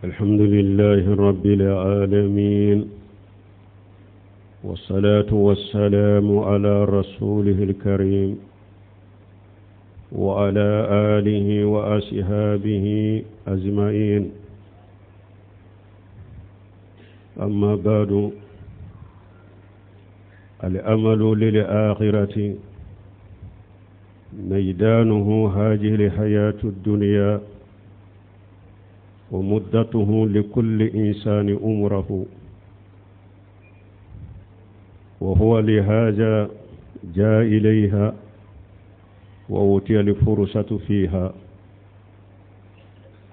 الحمد لله رب العالمين والصلاة والسلام على رسوله الكريم وعلى آله وأصحابه أجمعين أما بعد الأمل للآخرة ميدانه هذه الحياة الدنيا ومدته لكل إنسان أمره وهو لهذا جاء إليها وأوتي الفرصة فيها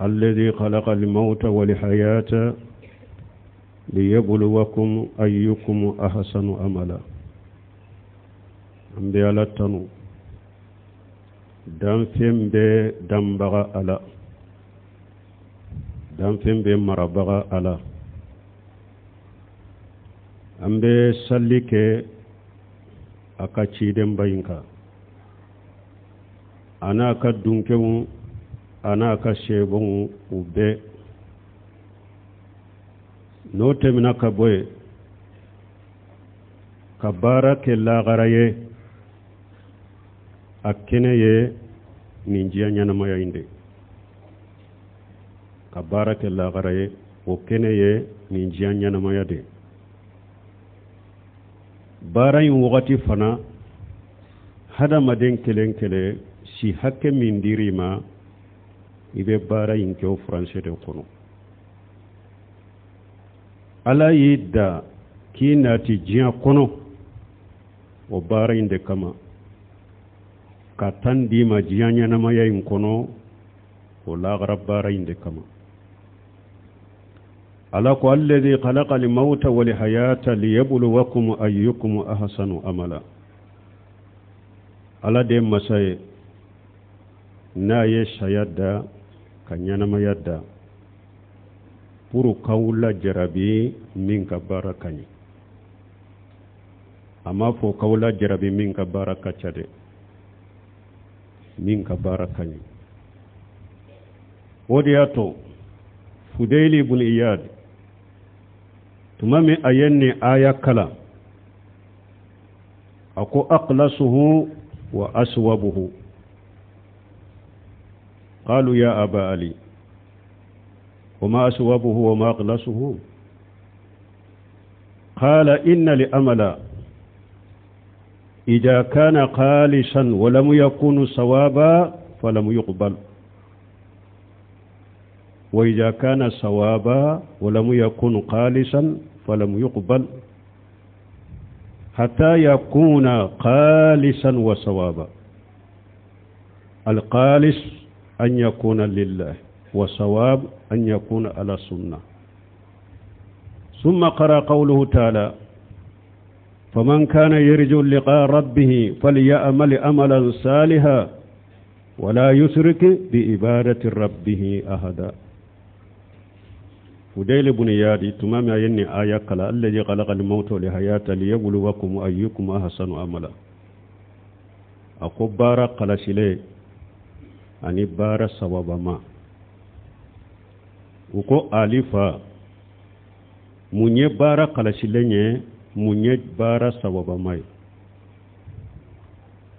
الذي خلق الموت والحياة ليبلوكم أيكم أحسن أملا an bɛ ala tanu danfɛn bɛɛ danbaga ala danfɛn bɛɛ marabaga ala an bɛ sali kɛ a ka cidenba in kan a n'a ka dunkew a n'a ka sɛbɛnw u bɛɛ n'o tɛmɛna ka bɔ yen ka baara kɛ lagara ye a kɛnɛ ye nin diɲɛ ɲɛnamaya in de ka baara kɛ lagara ye o kɛnɛ ye nin diɲɛ ɲɛnamaya de baara in wagati fana hadamaden kelen kelen si hakɛ min dir'i ma i bɛ baara in kɛ o furancɛ de kɔnɔ ala y'i da k'i nati diɲɛ kɔnɔ o baara in de kama ka tan d'i ma diɲɛ ɲɛnamaya in kɔnɔ o lagara baara in de kama ala ko alladhi khalaqa al-mawta wal hayata liyabluwakum ayyukum ahsanu amala ala de masa ye n'a ye saya da ka ɲɛnamaya da pour k'aw lajarabi min ka baara ka ɲi a m'a fɔ k'aw lajarabi min ka baara ka ca dɛ min ka baara ka ɲi o de y'a to fudeyili ibn iyad tuma min a ye nin aya kalan a ko akhlasuhu wa aswabuhu qalu ya aba ali وما أسوابه وما أقلصه قال إن لأمل إذا كان خالصا ولم يكن صوابا فلم يقبل وإذا كان صوابا ولم يكن خالصا فلم يقبل حتى يكون خالصا وصوابا الخالص أن يكون لله وصواب أن يكون على سنة ثم قرأ قوله تعالى فمن كان يرجو لقاء ربه فليأمل أملا صالحا ولا يشرك بعبادة ربه أحدا فديل بن يادي تمام يني آية كلا الذي خلق الموت والحياة ليبلوكم أيكم أحسن عملا أكو بارا قلشلي ani baara sawabama u ko ali fa mun ye baara kalasilen ye mun ye baara sawabama ye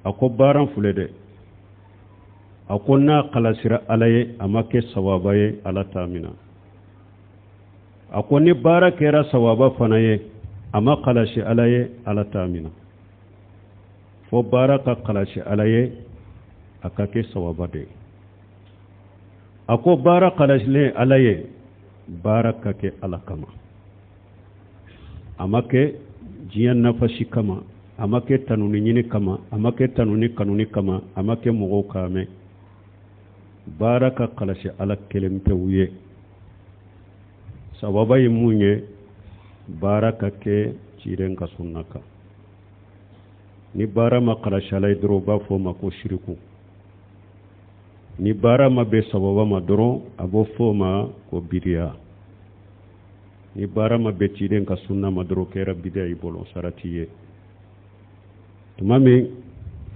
a ko baara filɛ dɛ a ko n'a kalasira ala ye a ma kɛ sawaba ye ala t'a mina a ko ni baara kɛra sawaba fana ye a ma kalasi ala ye ala t'a mina fo baara ka kalasi ala ye a ka kɛ sawaba de ye a ko baara kalasilen ala ye baara ka kɛ ala kama a ma kɛ diɲɛ nafasi kama a ma kɛ tanuni ɲini kama a ma kɛ tanuni kanuni kama a ma kɛ mɔgɔw k'a mɛn baara ka kalasi ala kelen pewu ye sawaba ye mun ye baara ka kɛ ciden ka sunna kan ni baara ma kalasi ala ye dɔrɔn u b'a fɔ o ma ko siriku ni baara ma bɛn sawaba ma dɔrɔn a b'o fɔ o ma ko bidiya ni baara ma bɛn ciden ka sunna ma dɔrɔn kɛra bidiya i bolo sara t'i ye tuma min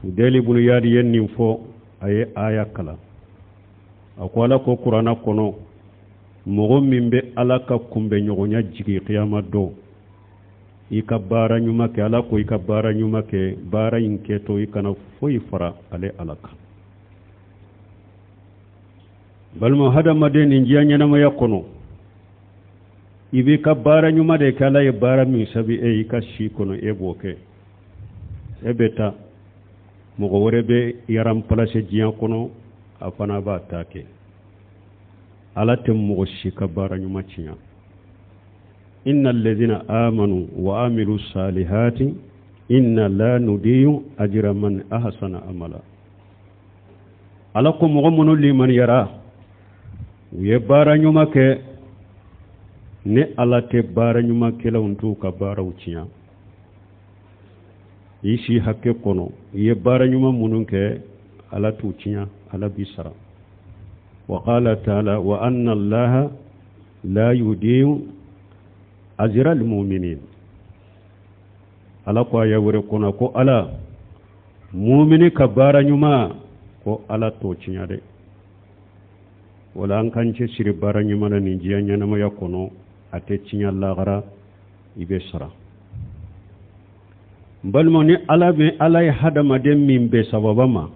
fudeli bunu yadi ye nin fɔ a ye aya kalan a ko ala ko kuranna kɔnɔ Mɔgɔ min bɛ Ala ka kunbɛnɲɔgɔnya jigi kiyama don, i ka baara ɲuman kɛ. Ala ko i ka baara ɲuman kɛ, baara in kɛtɔ i kana foyi fara ale Ala kan. Balima, hadamaden, nin diɲɛ ɲɛnamaya kɔnɔ, i b'i ka baara ɲuman de kɛ. Ala ye baara min sabi e i ka si kɔnɔ, e b'o kɛ. E bɛ taa, mɔgɔ wɛrɛ bɛ i remplacer diɲɛ kɔnɔ, a fana b'a ta kɛ. Ala tɛ mɔgɔ si ka baara ɲuman tiɲɛ. Inna alladhina amanu wa amilu salihati inna la nudiyu ajra man ahsana amala. Ala ko mɔgɔ minnu limaniyara, u ye baara ɲuman kɛ, ne Ala tɛ baara ɲumankɛlaw t'u ka baaraw tiɲɛ. I si hakɛ kɔnɔ, i ye baara ɲuman minnu kɛ, Ala t'u tiɲɛ, Ala b'i sara. Wa qala ta'ala wa anna allaha la yudiyu ajra almu'minin. Ala ko aya wɛrɛ kɔnɔ ko Ala mumini ka baara ɲuman, ko Ala t'o tiɲɛ dɛ. Wala an k'an cɛsiri baara ɲuman na nin diɲɛ ɲɛnamaya kɔnɔ, a tɛ tiɲɛ lahara, i bɛ sara. N balima, ni Ala bɛ, Ala ye hadamaden min bɛn sababa ma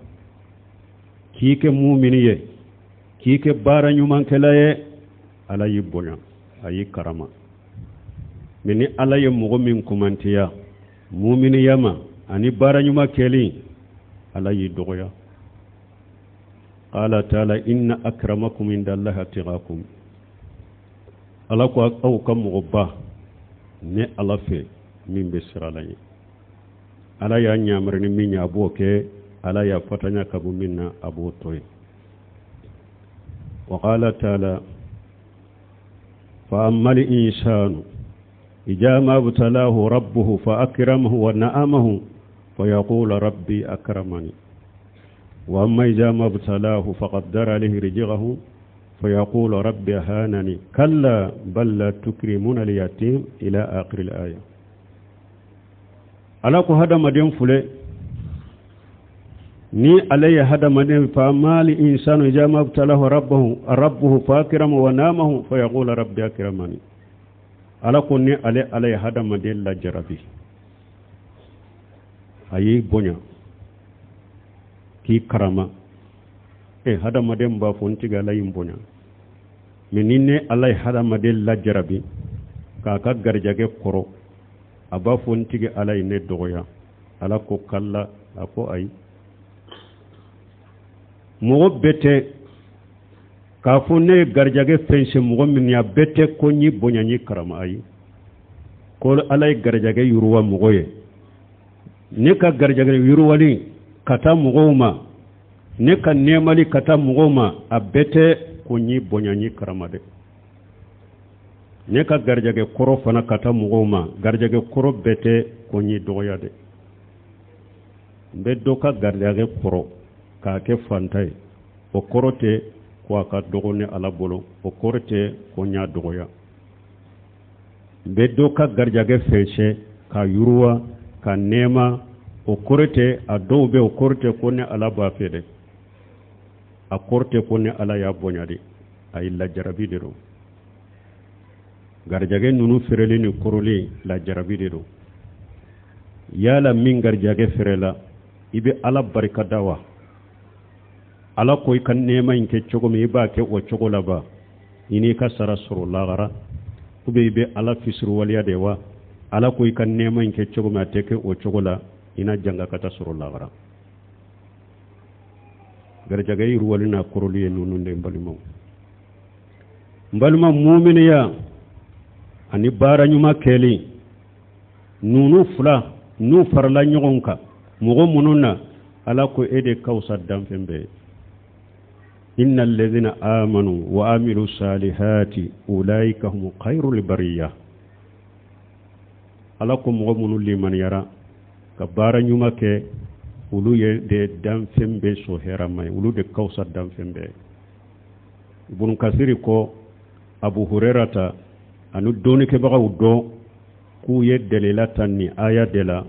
k'i kɛ mumini ye, k'i kɛ baara ɲumankɛla ye, Ala y'i bonya, a y'i karama. Mɛ ni Ala ye mɔgɔ min kumantiya muminiya ma ani baara ɲuman kɛli, Ala y'i dɔgɔya. Qala taala inna akramakum inda allahi atqakum. Ala ko aw ka mɔgɔba ne Ala fɛ, min bɛ siran Ala ɲɛ. Ala y'a ɲamari ni min ye, a b'o kɛ. Ala y'a fatanya ka bɔ min na, a b'o to yen. Wa qala taala fa amma al-insanu idha ma ibtalahu rabbuhu fa akramahu wa na'amahu fa yaqulu rabbi akramani, wa amma idha ma ibtalahu fa qaddara alayhi rizqahu fa yaqulu rabbi ahanani, kalla bal la tukrimuna al-yatim, ila akhir al-aya. Ala ko hadamaden fule, ni ale ye hadamaden, fa amma al-insanu idha ma ibtalahu rabbuhu fa akramahu wa na'amahu fa yaqulu rabbi akramani. Ala ko ni ale Ala ye hadamaden lajarabi, a y'i bonya k'i karama, e hadamaden b'a fɔ n tigi Ala y'i bonya. Mɛ ni ne Ala ye hadamaden lajarabi k'a ka garijɛgɛ kɔrɔ, a b'a fɔ n tigi Ala ye ne dɔgɔya. Ala ko kalla, a ko ayi, mɔgɔ bɛɛ tɛ k'a fɔ ne ye garijɛgɛ fɛnsɛn mɔgɔ min ye, a bɛɛ tɛ ko n y'i bonya, n y'i karama. Ayi, ko Ala ye garijɛgɛ yiriwa mɔgɔ ye, ne ka garijɛgɛ yiriwali ka taa mɔgɔw ma, ne ka nɛɛmali ka taa mɔgɔw ma, a bɛɛ tɛ ko n y'i bonya, n y'i karama dɛ. Ne ka garijɛgɛ kɔrɔ fana ka taa mɔgɔw ma, garijɛgɛ kɔrɔ bɛɛ tɛ ko n y'i dɔgɔya dɛ. N bɛ dɔ ka garijɛgɛ kɔrɔ k'a kɛ fanta ye, o kɔrɔ tɛ ko a ka dɔgɔ ne Ala bolo, o kɔrɔ tɛ ko n y'a dɔgɔya. N bɛ dɔ ka garijɛgɛ fɛnsɛn ka yiriwa ka nɛɛma, o kɔrɔ tɛ, a dɔw bɛ, o kɔrɔ tɛ ko ne Ala b'a fɛ dɛ, a kɔrɔ tɛ ko ne Ala y'a bonya dɛ. A ye lajarabi de don. Garijɛgɛ ninnu feereli ni kɔrɔlen, lajarabi de don. Yala min garijɛgɛ feerela, i bɛ Ala barika da wa? Ala ko i ka nɛɛma in kɛ cogo min, i b'a kɛ o cogo la ba, i n'i ka sara sɔrɔ lahara, ou bien i bɛ Ala fisiriwaleya de wa? Ala ko i ka nɛɛma in kɛ cogo min, a tɛ kɛ o cogo la, i na janga ka taa sɔrɔ lahara. Garijɛgɛ yiriwali n'a kɔrɔli ye ninnu de. N balimaw, n balima, muminiya ani baara ɲuman kɛli, ninnu fila n'u farala ɲɔgɔn kan mɔgɔ minnu na, Ala ko e de ka fisa danfɛn bɛɛ ye. Inna alladhina amanu wa amilu salihati ulaika hum khairul bariya. Ala ko mɔgɔ minnu limaniyara ka baara ɲuman kɛ, olu ye de danfɛn bɛɛ sɔn hɛrɛma ye, olu de ka fisa danfɛn bɛɛ. Ibunu Kasiri ko Abu Hurairata ani dɔnnikɛbagaw dɔn k'u ye dalila ta nin aya de la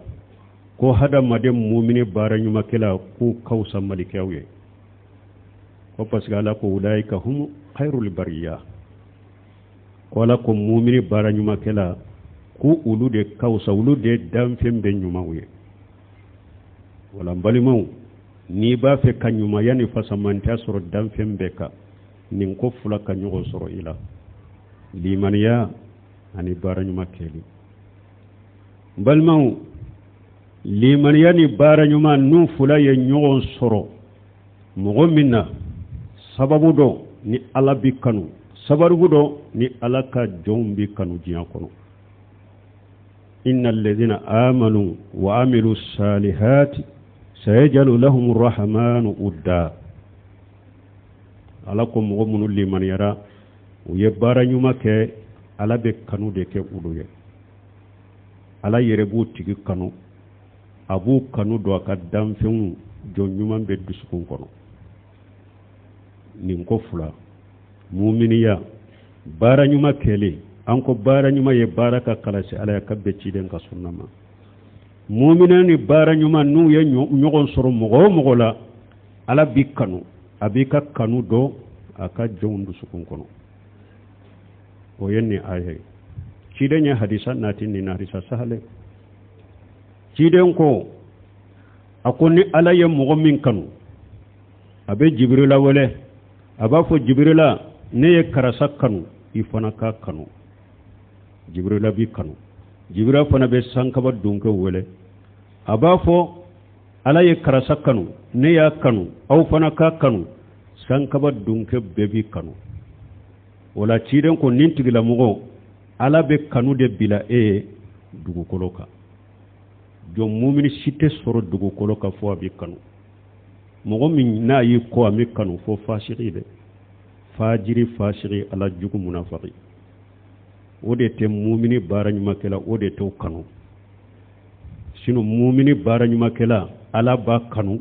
ko hadamaden mumini baara ɲumankɛla k'u ka fisa malikɛw ye, ko parce que Ala ko ulaika hum khairul bariya. Ko Ala ko mumini baara ɲumankɛla ko olu de ka fisa, olu de danfɛn bɛɛ ɲumanw ye. Wala n balimaw, n'i b'a fɛ ka ɲumanya ni fasamantiya sɔrɔ danfɛn bɛɛ kan, nin ko fila ka ɲɔgɔn sɔrɔ i la, limaniya ani baara ɲuman kɛli. N balimaw, limaniya ni baara ɲuman n'u fila ye ɲɔgɔn sɔrɔ mɔgɔ min na, sababu dɔ ni Ala b'i kanu, sababu dɔ ni Ala ka jɔnw b'i kanu diɲɛ kɔnɔ. Inna alladhina amanu wa amilu salihati sayajalu lahum rahmanu udda. Ala ko mɔgɔ minnu limaniyara, u ye baara ɲuman kɛ, Ala bɛ kanu de kɛ olu ye. Ala yɛrɛ b'u tigi kanu, a b'u kanu don a ka danfɛnw jɔn ɲuman bɛ dusukun kɔnɔ. Nin ko fila, muminiya, baara ɲuman kɛlen. An ko baara ɲuman ye baara ka kalasi Ala ye ka bɛn ciden ka sunna ma. Muminiya ni baara ɲuman n'u ye ɲɔgɔn sɔrɔ mɔgɔ o mɔgɔ la, Ala b'i kanu, a b'i ka kanu don a ka jɔnw dusukun kɔnɔ. O ye nin aya ye. Ciden ye hadisa nati nin hadisa sahale. Ciden ko a ko ni Ala ye mɔgɔ min kanu, a bɛ Jibirila wele, a b'a fɔ Jibirila, ne ye karisa kanu, i fana k'a kanu. Jibirila b'i kanu. Jibirila fana bɛ sankaba donkɛw wele, a b'a fɔ Ala ye karisa kanu, ne y'a kanu, aw fana k'a kanu. Sankaba donkɛ bɛɛ b'i kanu. O la ciden ko nin tigilamɔgɔ, Ala bɛ kanu de bila e ye dugukolo kan. Jɔn mumini si tɛ sɔrɔ dugukolo kan fo a b'i kanu. Mɔgɔ min n'a y'i kɔ a m'i kanu, fo fasigi dɛ, fajiri, fasigi, Ala jugu, munafaki, o de tɛ mumini baara ɲumankɛla, o de t'o kanu. Sinon mumini baara ɲumankɛla, Ala b'a kanu,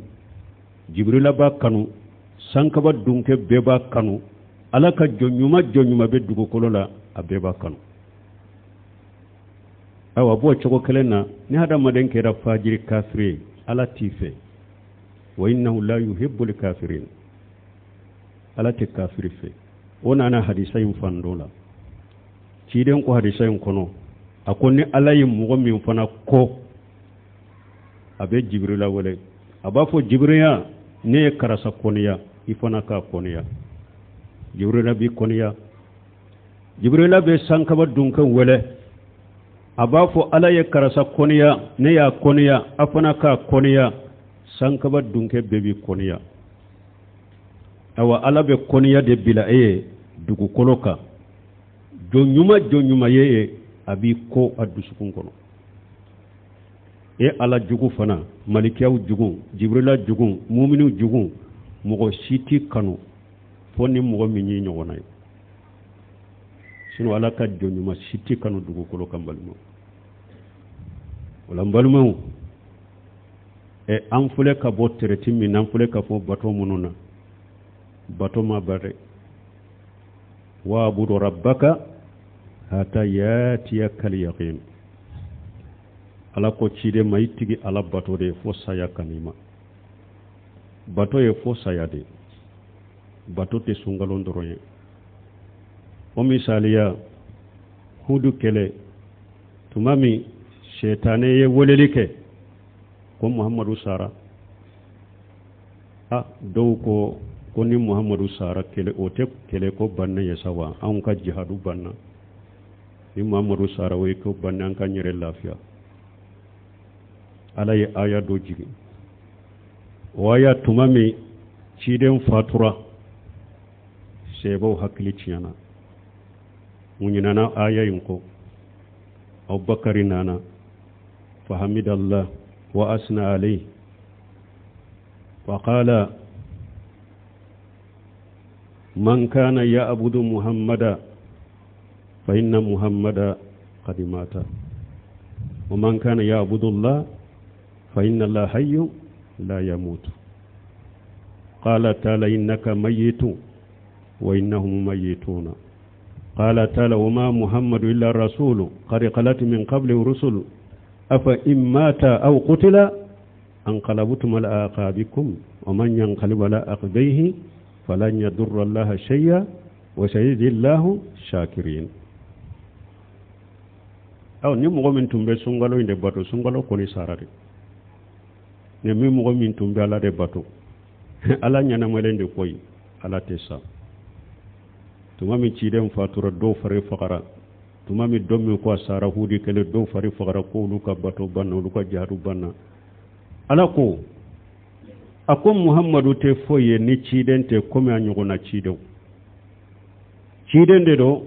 Jibirila b'a kanu, sankaba donkɛ bɛɛ b'a kanu, Ala ka jɔn ɲuman, jɔn ɲuman bɛ dugukolo la, a bɛɛ b'a kanu. Ayiwa, b'o cogo kelen na, ni hadamaden kɛra fajiri kafiri ye, Ala t'i fɛ. Wa innahu la yuhibbul kafirin, Ala tɛ kafiri fɛ. O nana hadisa in fan dɔ la. Ciden ko hadisa in kɔnɔ, a ko ni Ala ye mɔgɔ min fana kɔ, a bɛ Jibirila wele, a b'a fɔ Jibiriya, ne ye karisa kɔniya, i fana k'a kɔniya. Jibirila b'i kɔniya. Jibirila bɛ sankaba donkɛ wele, a b'a fɔ Ala ye karisa kɔniya, ne y'a kɔniya, a fana k'a kɔniya. Sankaba donkɛ bɛɛ b'i kɔniya. Awa, Ala bɛ kɔniya de bila e ye dugukolo kan. Jɔn ɲuman, jɔn ɲuman ye ye, a b'i ko a dusukun kɔnɔ. E Ala jugu fana, malikiyaw jugu, Jibirila jugu, muminiw jugu, mɔgɔ si t'i kanu fo ni mɔgɔ min y'i ɲɔgɔnna ye. Sinon Ala ka jɔn ɲuman si t'i kanu dugukolo kan, balimaw. O la n balimaw, ɛ an filɛ ka bɔ tɛrɛti min na, an filɛ ka fɔ bato minnu na, bato ma ban dɛ. Waabudu rabbaka hata yatiyakal yaqin. Ala ko ciden ma, i tigi Ala bato de ye fo saya kan'i ma. Bato ye fo saya de, bato tɛ sunkalon dɔrɔn ye. O misaliya, Hudu kɛlɛ tuma min, sɛtanɛ ye weleli kɛ ko Muhamadu sara. A dɔw ko ko ni Muhamadu sara, kɛlɛ o tɛ kɛlɛ ko bannen ye sa wa, anw ka jihadu banna. Ni Muhamadu sara, o ye ko bannen, an ka yɛrɛ lafiya. Ala ye aya dɔ jigin. O aya, tuma min ciden fatura, sɛbɛw hakili tiɲɛna, u ɲinana aya in kɔ. Abubakari nana, fahamidallah wa asna alayhi wa qala man kana ya'budu muhammada fa inna muhammada qad mata wa man kana ya'budu allah fa inna allah hayyu la yamut. Qala ta'ala innaka mayyitun wa innahum mayyituna. Qala ta'ala wa ma muhammadu illa rasulu qad khalat min qablihi rusul afa in mata aw qutila anqalabtum ala aqabikum wa man yanqalib ala aqibaihi falan yadurra allaha shay'a wa sayajzi allahu shakirin. Aw ni mɔgɔ min tun bɛ sunkalo in de bato, sunkalo kɔni sara de. Ni min mɔgɔ min tun bɛ Ala de bato, Ala ɲɛnamalen de koyi, Ala tɛ sa. Tuma min ciden fatura, dɔw fari fagara. Tuma min dɔ min ko a sara Uhudi kɛlɛ, dɔw fari fagara ko olu ka bato banna, olu ka jihadu banna. Ala ko, a ko Muhammadu tɛ foyi ye ni ciden tɛ komi a ɲɔgɔnna cidenw. Ciden de don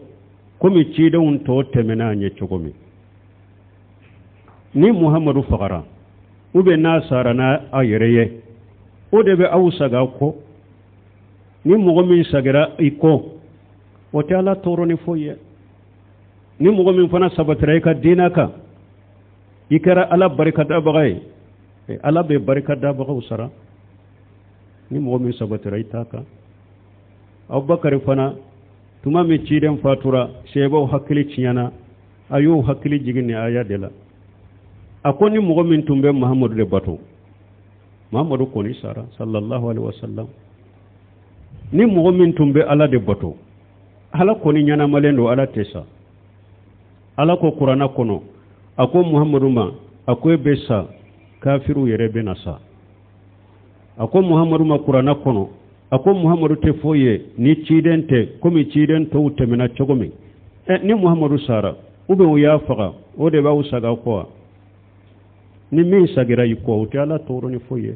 komi cidenw tɔw tɛmɛna a ɲɛ cogo min. Ni Muhammadu fagara ou bien n'a sara n'a a yɛrɛ ye, o de bɛ aw saga kɔ. Ni mɔgɔ min sagira i kɔ, o tɛ Ala tɔɔrɔ ni foyi ye. Ni mɔgɔ min fana sabatira i ka diinɛ kan, i kɛra Ala barikadabaga ye, Ala bɛ barikadabagaw sara. Ni mɔgɔ min sabatira i ta kan. Abubakari fana, tuma min ciden fatura, seebaw hakili tiɲɛna, a y'u hakili jigin nin aya de la. A ko ni mɔgɔ min tun bɛ Mahamadu de bato, Mahamadu kɔni sara sallallahu alaihi wasallam. Ni mɔgɔ min tun bɛ Ala de bato, Ala kɔni ɲɛnamalen don, Ala tɛ sa. Ala ko kuranna kɔnɔ, a ko Muhamadu ma, a ko e bɛ sa, kafiriw yɛrɛ bɛ na sa. A ko Muhamadu ma kuranna kɔnɔ, a ko Muhamadu tɛ foyi ye ni ciden tɛ komi ciden tɔw tɛmɛna cogo min. Ni Muhamadu sara ou bien u y'a faga, o de b'aw saga kɔ wa? Ni min sagira i kɔ, o tɛ Ala tɔɔrɔ ni foyi ye.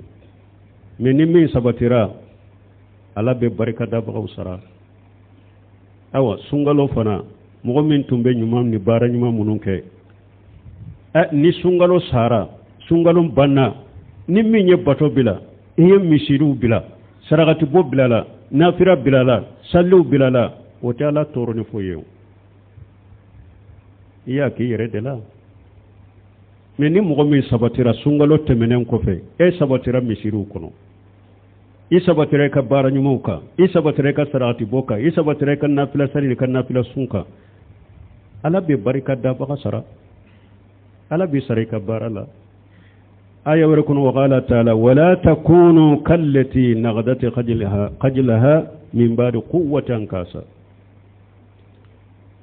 Mais ni min sabatira, Ala bɛ barikadabagaw sara. Awa sunkalo fana, mɔgɔ min tun bɛ ɲuman ni baara ɲuman minnu kɛ, ni sunkalo sara, sunkalo banna, ni min ye bato bila, i ye misiriw bila, sarakatibɔ bila la, nafira bila la, saliw bila la, o tɛ Ala tɔɔrɔ ni foyi ye. I y'a k'i yɛrɛ de la. Mais ni mɔgɔ min sabatira sunkalo tɛmɛnen kɔfɛ, e sabatira misiriw kɔnɔ, i sabatira i ka baara ɲumanw kan, i sabatira i ka sarakatibɔ kan, i sabatira i ka nafila sali ni ka nafila sun kan, Ala bɛ barika dabaga sara. Ala b'i sara i ka baara la. Aya wɛrɛ kɔnɔ, wa qala ta'ala wala takunu kallati naqadati qajlaha min ba'di quwwati ankasa.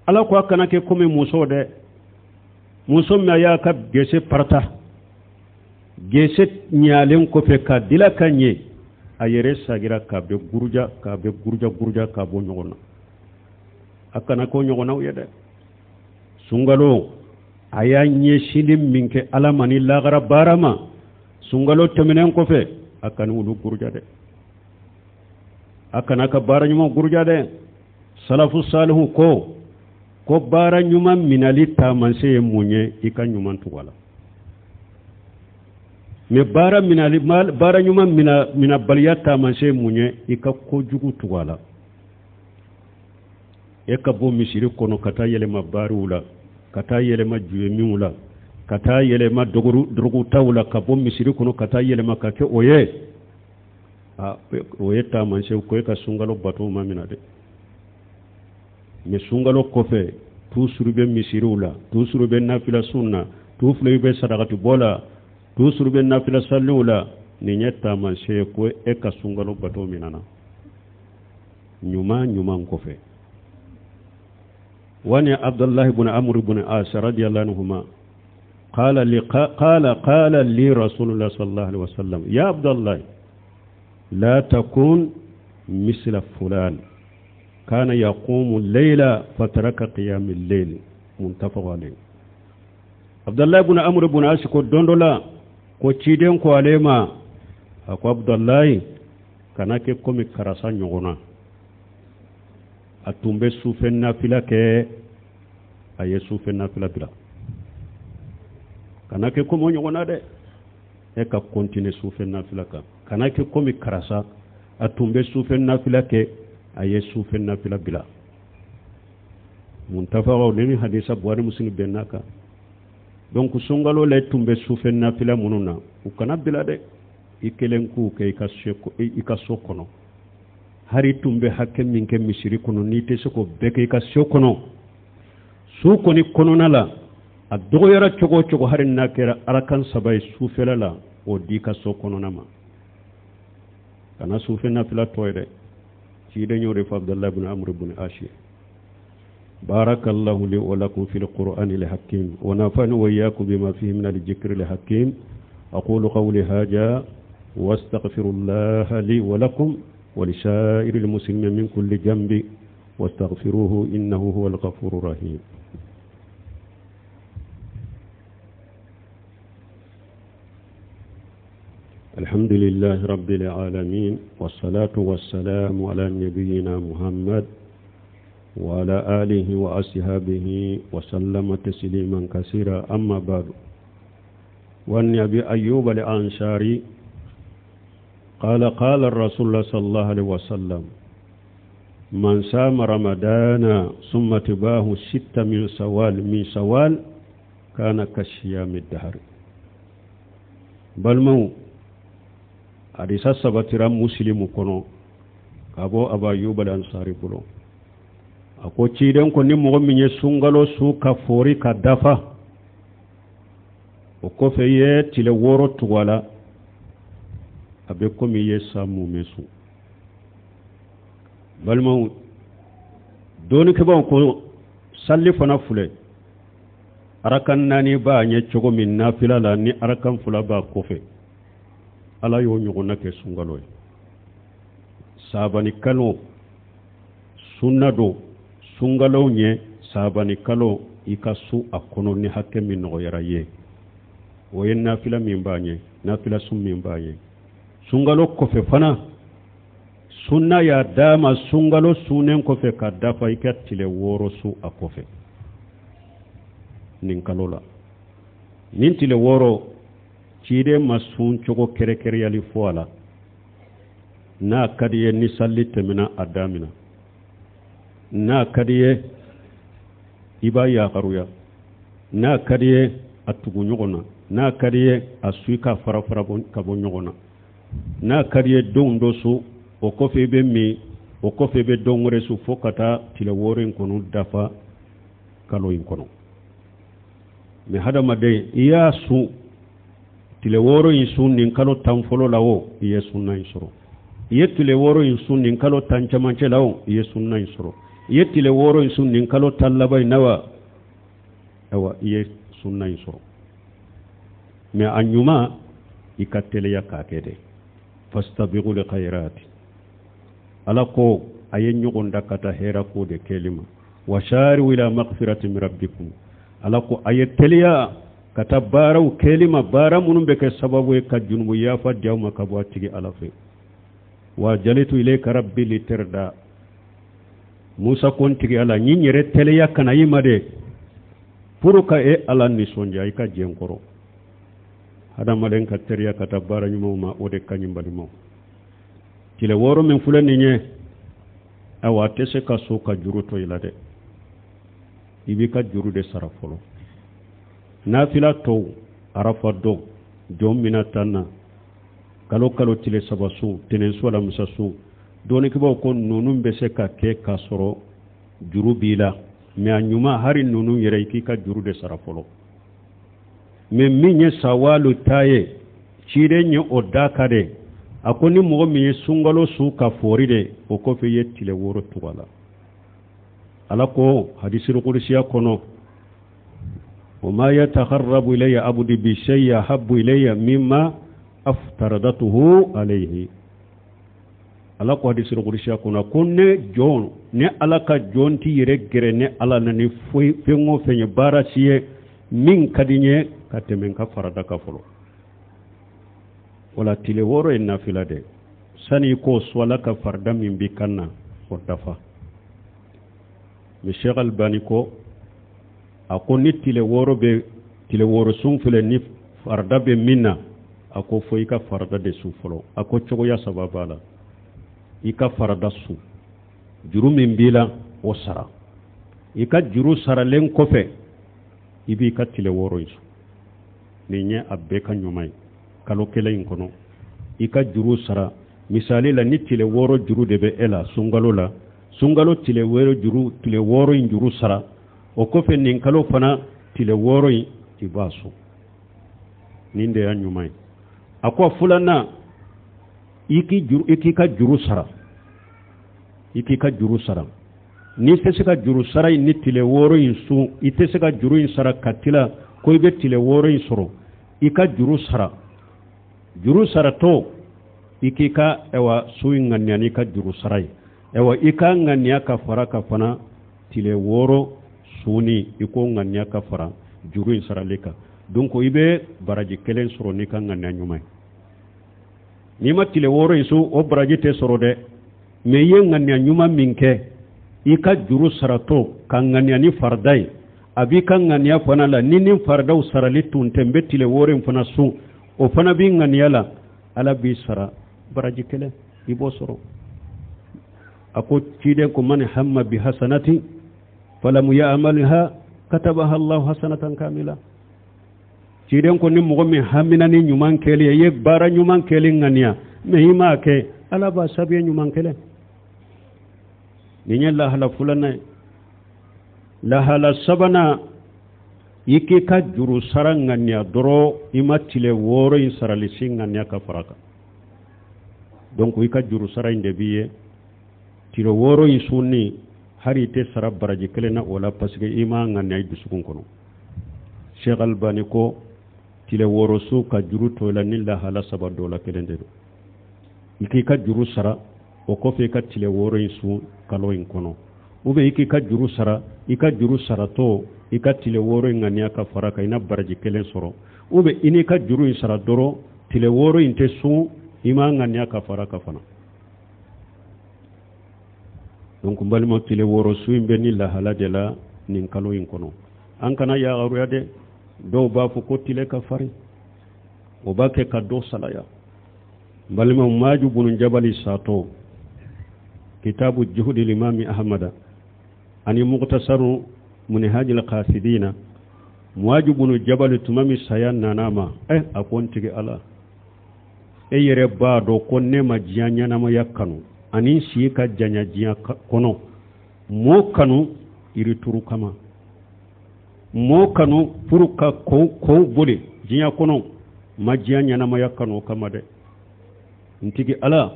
Ala ko a kana kɛ komi muso dɛ, muso min a y'a ka gese parata, gese ɲalen kɔfɛ ka dila ka ɲɛ, a yɛrɛ sagira k'a bɛ guruja, k'a bɛ guruja guruja k'a bɔ ɲɔgɔn na. A kana k'o ɲɔgɔnnaw ye dɛ. Sunkalo a y'a ɲɛsinli min kɛ Ala ma ni lagara baara ma, sunkalo tɛmɛnen kɔfɛ a kana olu guruja dɛ, a kana ka baara ɲuman guruja dɛ. Salafu salihu ko baara ɲuman minali taamasiyɛn ye mun ye? I ka ɲuman tugu a la. Mais baara minali, baara ɲuman minabaliya taamasiyɛn ye mun ye? I ka kojugu tugu a la. E ka bɔ misiri kɔnɔ ka taa yɛlɛma baariw la, ka taa yɛlɛma juyeminw la, ka taa yɛlɛma dɔrɔgutaw la, ka bɔ misiri kɔnɔ ka taa yɛlɛma ka kɛ o ye. O ye taamasiyɛn ko e ka sunkalo bato ma minɛ dɛ. Mais sunkalo kɔfɛ, toujours bɛ misiriw la, toujours bɛ nafila sun na, toujours bɛ sarakatibɔ la, toujours bɛ nafila saliw la, nin ye taamasiyɛn ye ko e ka sunkalo bato minɛna ɲuman ɲuman kɔfɛ. Wani Abdullahi ibn Amr ibn As radiyallahu anhuma qala li qala qala li Rasulullah sallallahu alaihi wasallam ya Abdullah la takun misla fulan kana yaqumu al-layla fataraka qiyam al-layl muttafaq alayh. Abdullah ibn Amr ibn As ko don dɔ la ko ciden ko ale ma, a ko Abdullahi kana kɛ komi karasa ɲɔgɔn na, a tun bɛ sufɛ nafila kɛ, a ye sufɛ nafila bila. Kana kɛ komi o ɲɔgɔn na dɛ, e ka continuer sufɛ nafila kan. Kana kɛ komi karasa, a tun bɛ sufɛ nafila kɛ, a ye sufɛ nafila bila. Muntafaqaw ni hadisa Buhari Muslim bɛnna kan. Donc sunkalo la tun bɛ sufɛ nafila minnu na, u kana bila dɛ, i kelen k'u kɛ i ka so kɔnɔ. Hari tun bɛ hakɛ min kɛ misiri kɔnɔ, n'i tɛ se k'o bɛɛ kɛ i ka so kɔnɔ, su kɔni kɔnɔna la, a dɔgɔyara cogo o cogo, hari n'a kɛra arakan 3 ye sufɛla la, o di i ka so kɔnɔna ma. Kana sufɛ nafila tɔ ye dɛ. Ciden y'o de fɔ Abdullahi ibn Amr ibn As ye. بارك الله لي ولكم في القرآن الحكيم ونفعني وإياكم بما فيه من الذكر الحكيم أقول قولي هذا واستغفر الله لي ولكم ولسائر المسلمين من كل جنب واستغفروه إنه هو الغفور الرحيم الحمد لله رب العالمين والصلاة والسلام على نبينا محمد وعلى آله وأصحابه وسلم تسليما كثيرا أما بعد وأن أبي أيوب الأنصاري قال قال الرسول صلى الله عليه وسلم من سام رمضان ثم تباه ست من سوال من سوال كان كشيام الدهر balimaw hadisa sabatira musilimu kɔnɔ ka bɔ aba ayuba ansari bolo a ko ciden ko ni mɔgɔ min ye sunkalo sun ka foori ka dafa o kɔfɛ i ye tile wɔɔrɔ tugu a la a bɛ komi i ye san mumɛ sun balimaw dɔnnikɛbaaw ko salifana filɛ arakan naani b'a ɲɛ cogo min nafila la ni arakan fila b'a kɔfɛ ala y'o ɲɔgɔnna kɛ sunkalo ye sabani kalo sunna don sunkalo ɲɛ sabani kalo i ka sun a kɔnɔ ni hakɛ min nɔgɔyara ye o ye nafila min b'a ɲɛ nafila sun min b'a ɲɛ sunkalo kɔfɛ fana sunna y'a d'a ma sunkalo sunnen kɔfɛ ka dafa i ka tile wɔɔrɔ sun a kɔfɛ nin kalo la nin tile wɔɔrɔ ciden ma sun cogo kɛrɛkɛrɛyali fɔ a la n'a ka di ye ni sali tɛmɛna a damina n'a ka di ye i b'a yakaruya n'a ka di ye a tugu ɲɔgɔn na n'a ka di ye a su i k'a fara fara ka bɔ ɲɔgɔn na n'a ka di ye don dɔ sun o kɔfɛ i bɛ min o kɔfɛ i bɛ don wɛrɛ sun fo ka taa tile wɔɔrɔ in kɔnɔ dafa kalo in kɔnɔ mɛ hadamaden i y'a sun tile wɔɔrɔ in sun nin kalo tan fɔlɔ la o i ye sunna in sɔrɔ i ye tile wɔɔrɔ in sun nin kalo tan cɛmancɛ la o i ye sunna in sɔrɔ i ye tile wɔɔrɔ in sun nin kalo tan laban in na wa ayiwa i ye sunna in sɔrɔ mɛ a ɲuman i ka teliya k'a kɛ dɛ fastabiqul khairati ala ko a ye ɲɔgɔn da ka taa hɛra ko de kɛli ma wasari'u ila maghfirati min rabbikum ala ko a ye teliya ka taa baaraw kɛli ma baara minnu bɛ kɛ sababu ye ka junubu yafa di aw ma ka bɔ a tigi ala fɛ wa ajalitu ilayka rabbi litarda musa ko n tigi ala n ye n yɛrɛ teliya ka na i ma de pour ka e ala nisɔndiya i ka jɛ n kɔrɔ hadamaden ka teriya ka taa baara ɲumanw ma o de ka ɲi balimaw tile wɔɔrɔ min filɛ nin ye awa a tɛ se ka sun ka juru to i la dɛ i b'i ka juru de sara fɔlɔ nafila tɔw arafa don jɔn mina tan na kalo kalo tile saba sun tɛnɛn sun alamisa sun dɔnnikɛbaaw ko ninnu bɛ se ka kɛ k'a sɔrɔ juru b'i la mɛ a ɲuman hari ninnu yɛrɛ i k'i ka juru de sara fɔlɔ mɛ min ye sawalu ta ye ciden ye o da ka de a ko ni mɔgɔ min ye sunkalo sun ka foori de o kɔfɛ i ye tile wɔɔrɔ tugu a la ala ko hadisi kudusiya kɔnɔ wa ma yatakarrabu ilayya abdi bi shay'in ahabbu ilayya mimma aftaradatuhu alayhi ala ko hadisi kudusiya kɔnɔ ko ne jɔn ne ala ka jɔn t'i yɛrɛ gɛrɛ ne ala na ni foyi fɛn o fɛn ye baara si ye min ka di n ye ka tɛmɛ n ka farada kan fɔlɔ wala tile wɔɔrɔ ye nafila dɛ sani i k'o sun ala ka farida min b'i kan na o dafa mɛ Sheikh Albani ko a ko ni tile wɔɔrɔ bɛ tile wɔɔrɔ sun filɛ ni farida bɛ min na a ko fo i ka farida de sun fɔlɔ a ko cogoya saba b'a la i ka farida sun juru min b'i la o sara i ka juru saralen kɔfɛ i b'i ka tile wɔɔrɔ in sun nin ye a bɛɛ ka ɲuman ye kalo kelen in kɔnɔ i ka juru sara misali la ni tile wɔɔrɔ juru de bɛ e la sunkalo la sunkalo tile wɔɔrɔ juru tile wɔɔrɔ in juru sara o kɔfɛ nin kalo fana tile wɔɔrɔ in i b'a sun nin de y'a ɲuman ye a ko filanan i k'i juru i k'i ka juru sara i k'i ka juru sara N'i tɛ se ka juru sara in ni tile 6 in sun, i tɛ se ka juru in sara ka tila ko i bɛ tile 6 in sɔrɔ, i ka juru sara. Juru saratɔ, i k'i ka ɛwa sun in ŋaniya n'i ka juru sara ye. Ɛwa, i ka ŋaniya ka fara ka fana tile 6 sunni, i k'o ŋaniya ka fara juru in sarali kan. Donc i bɛ baraji kelen sɔrɔ n'i ka ŋaniya ɲuman ye. N'i ma tile 6 in sun, o baraji tɛ sɔrɔ dɛ, mais i ye ŋaniya ɲuman min kɛ i ka juru saratɔ ka ŋaniya ni farida ye, a b'i ka ŋaniya fana la. Ni nin faridaw sarali tun tɛ, n bɛ tile 6 in fana sun, o fana b'i ŋaniya la, Ala b'i sara baraji kelen, i b'o sɔrɔ. A ko ciden ko man hamma bi hasanati falamu ya'malha katabaha Allahu hasanatan kamila. Ciden ko ni mɔgɔ min hamina ni ɲuman kɛli ye, i ye baara ɲuman kɛli ŋaniya, mais i m'a kɛ, Ala b'a sabiya ɲuman kelen. Nin ye lahala filanan ye. Lahala sabanan, i k'i ka juru sara ŋaniya dɔrɔn, i ma tile 6 in sarali si ŋaniya ka fara kan. Donc i ka juru sara in de b'i ye tile 6 in sunni, hali i tɛ sara baraji kelen na o la, parce que i m'a ŋaniya i dusukun kɔnɔ. Cheikh Albani ko tile 6 sun ka juru to i la ni lahala saba dɔ la kelen de don. I k'i ka juru sara, o kɔfɛ i ka tile 6 in sun kalo in kɔnɔ, ou bien i k'i ka juru sara, i ka juru saratɔ i ka tile 6 in ŋaniya ka fara kan, i na baraji kelen sɔrɔ, ou bien i n'i ka juru in sara dɔrɔn, tile 6 in tɛ sun, i m'a ŋaniya ka fara kan fana. Donc n balima, tile 6 sun in bɛ ni lahala de la nin kalo in kɔnɔ. An kana yagaruya dɛ. Dɔw b'a fɔ ko tile ka farin, o b'a kɛ ka dɔ salaya. N balimaw, Maju bunu Jabali satɔ, kitabu juhudi limami Ahmada ani muktasaru munihajil kasidina, Muaju bunu Jabali tuma min saya nana ma, a ko n tigi Ala, e yɛrɛ b'a dɔn ko ne ma diɲɛ ɲɛnamaya kanu ani n si ka janya diɲɛ kɔnɔ. Mɔɔ kanu yirituru kama, mɔɔ kanu pour ka kow boli diɲɛ kɔnɔ, ma diɲɛ ɲɛnamaya kanu o kama dɛ. N tigi Ala,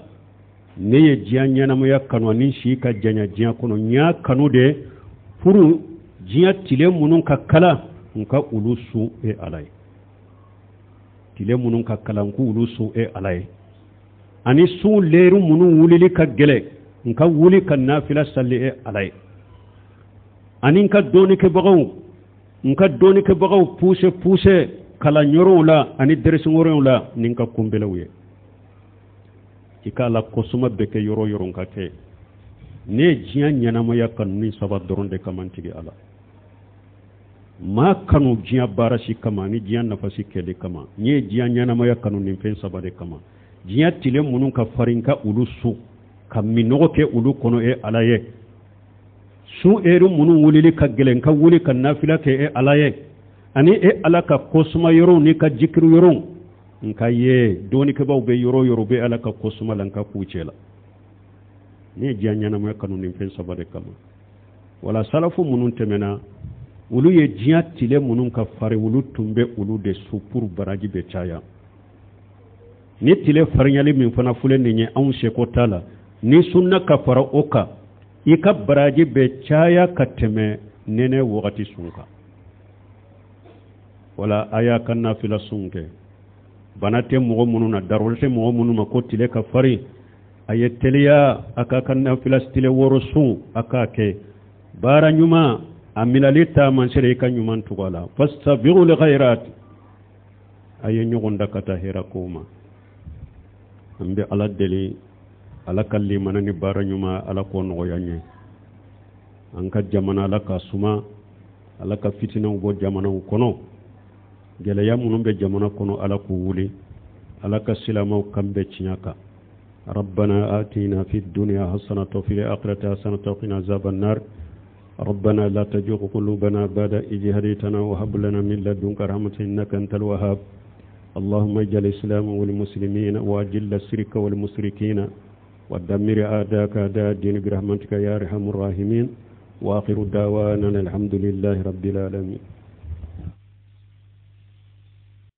ne ye diɲɛ ɲɛnamaya kanu ani si ka janya diɲɛ kɔnɔ, n y'a kanu de pour diɲɛ tile minnu ka kala, n ka olu sun e Ala ye. Tile minnu ka kala, n k'olu sun e Ala ye, ani sun leeri minnu wulili ka gɛlɛ, n ka wuli ka nafila sali e Ala ye, ani n ka dɔɔnikɛbagaw puse puse kalanyɔrɔw la ani dɛrɛsiŋɔrɔw la ni n ka kunbɛlɛw ye. I k'a la kɔsuma bɛ kɛ yɔrɔ yɔrɔ ka kɛ. Ne ye diɲɛ ɲɛnamaya kanu ni saba dɔrɔn de kama, n tigi Ala. Maa kanu diɲɛ baara si kama ni diɲɛ nafa si kɛli kama. N ye diɲɛ ɲɛnamaya kanu nin fɛn saba de kama: diɲɛ tile minnu ka farin, ka olu sun ka minɔgɔ kɛ olu kɔnɔ e Ala ye, sun eri minnu wulili ka gɛlɛn, ka wuli ka nafila kɛ e Ala ye, ani e Ala ka kɔsuma yɔrɔw ni ka jikiri yɔrɔw, n ka ye dɔɔnikɛbaw bɛ yɔrɔ yɔrɔ bɛ Ala ka kɔsuma la, n ka k'u cɛ la. Ne ye diɲɛ ɲɛnamaya kanu nin fɛn saba de kama. Wala salafu minnu tɛmɛna, olu ye diɲɛ tile minnu ka farin, olu tun bɛ olu de su pour baraji bɛ caya. Ni tile farinyali min fana filɛ nin ye, anw seko t'a la, ni sunna ka fara o kan, i ka baraji bɛ caya ka tɛmɛ nɛnɛ wagati sun kan. Wala a y'a ka nafila sun kɛ. Bana tɛ mɔgɔ minnu na, darura tɛ mɔgɔ minnu ma ko tile ka farin, a ye teliya a k'a ka nafila tile 6 sun, a k'a kɛ baara ɲuman. A minali taamaseere, i ka ɲuman tugu a la. Fastabiqul khairat, a ye ɲɔgɔn da ka taa hɛrɛ kow ma. An bɛ Ala deli, Ala ka limana ni baara ɲuman, Ala k'o nɔgɔya n ye. An ka jamana, Ala ka suma, Ala ka fitinɛw bɔ jamanaw kɔnɔ. Gɛlɛya minnu bɛ jamana kɔnɔ, Ala k'u wuli. Ala ka silamɛw kan bɛn tiɲɛ kan. ربنا آتنا في الدنيا حسنة وفي الآخرة حسنة وقنا عذاب النار. ربنا لا تزغ قلوبنا بعد إذ هديتنا وهب لنا من لدنك رحمة إنك أنت الوهاب. اللهم اجعل الإسلام والمسلمين وأجل الشرك والمشركين ودمر أعداءك أعداء الدين برحمتك يا أرحم الراحمين. وآخر دعوانا الحمد لله رب العالمين.